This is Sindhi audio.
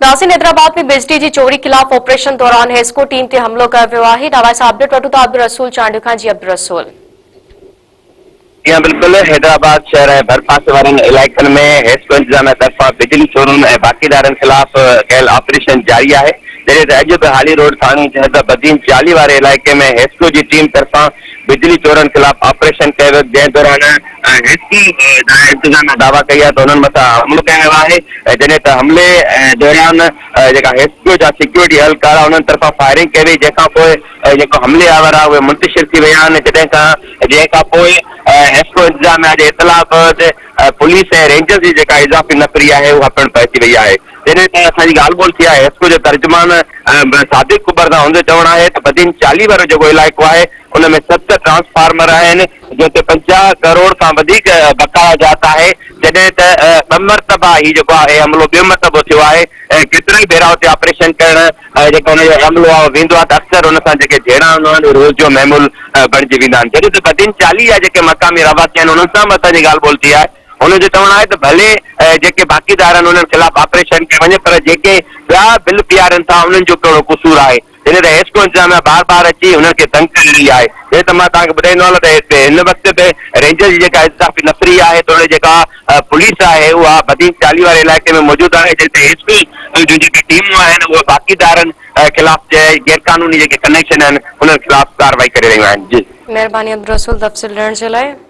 ناظرين حيدرآباد ۾ بجلي جي چوري خلاف آپريشن دوران حيسڪو ٽيم تي حملو ڪيو ويو آهي نوائي سان اپڊيٽ وٺون ٿا عبدالرسول چانڊيو کان جي عبدالرسول. جي ها بلڪل حيدرآباد شهر ۽ ڀرپاسي وارن علائقن ۾ حيسڪو انتظاميا طرفان بجلي چورن ۽ باقيدارن خلاف ڪيل آپريشن جاري آهي جڏهن ته اڄ به هالي روڊ ٿاڻي جهد بدين چالي واري علائقي ۾ حيسڪو جي ٽيم طرفان بجلي چورن خلاف آپريشن ڪيو ويو جنهن دوران حيسڪو انتظاميا دعويٰ ڪئي آهي ته انهن مٿان حملو ڪيو ويو آهي جڏهن ته حملي دوران جيڪا حيسڪو جا سيڪيورٽي اهلڪار انهن طرفان فائرنگ ڪئي وئي جنهن کان پوء جيڪو حملي آور آهي اهي منتشر ٿي ويا آهن جڏهن کان جنهن کان پوء حيسڪو انتظاميا جي اطلاع بعد پوليس ۽ رينجرز جي جيڪا اضافي نفري آهي اها پڻ پهچي وئي آهي جڏهن ته اسان جي ڳالهه ٻولهه ٿي آهي حيسڪو جو ترجمان صادق ڪٻر سان هن جو چوڻ آهي ته بدين چاليهه وارو جيڪو علائقو آهي ان ۾ ست ٽرانسفارمر آهن جنهن تي 50 ڪروڙ کان وڌيڪ بقايا جات آهي جڏهن ته ٻه مرتبا هي جيڪو آهي حملو ٻيو مرتبو ٿيو آهي ۽ ڪيترائي ڀيرا اتي آپريشن ڪرڻ جيڪو ان جو عملو آهي ويندو آهي ته اڪثر ان سان جيڪي جهيڙا هوندا آهن اهي روز جو معمول بڻجي ويندا آهن جڏهن ته بدين چاليهه جا جيڪي مقامي رهواسي آهن انهن سان به اسان جي ڳالهه ٻولهه ٿي آهي هن جو چوڻ آهي ته ڀلي جيڪي باقيدار آهن انهن خلاف آپريشن ڪيو وڃي پر جيڪي ٻيا بل پيارين ٿا انهن جو ڪهڙو قصور آهي جڏهن ته حيسڪو انتظاميا بار بار اچي هنن کي تنگ ڪري رهي آهي. جڏهن ته مان توهان کي ٻڌائيندو هلان ته هن وقت به رينجرز جي جيڪا اضافي نفري آهي توڙي جيڪا پوليس آهي اها بدين چاليهه واري علائقي ۾ موجود آهي جڏهن ته حيسڪو جون جيڪي ٽيمون آهن اهي باقيدارن خلاف غيرقانوني جيڪي ڪنيڪشن آهن انهن خلاف ڪارروائي ڪري رهيون آهن. جي. مهرباني عبدالرسول تفصيل ڏيڻ جي لاء.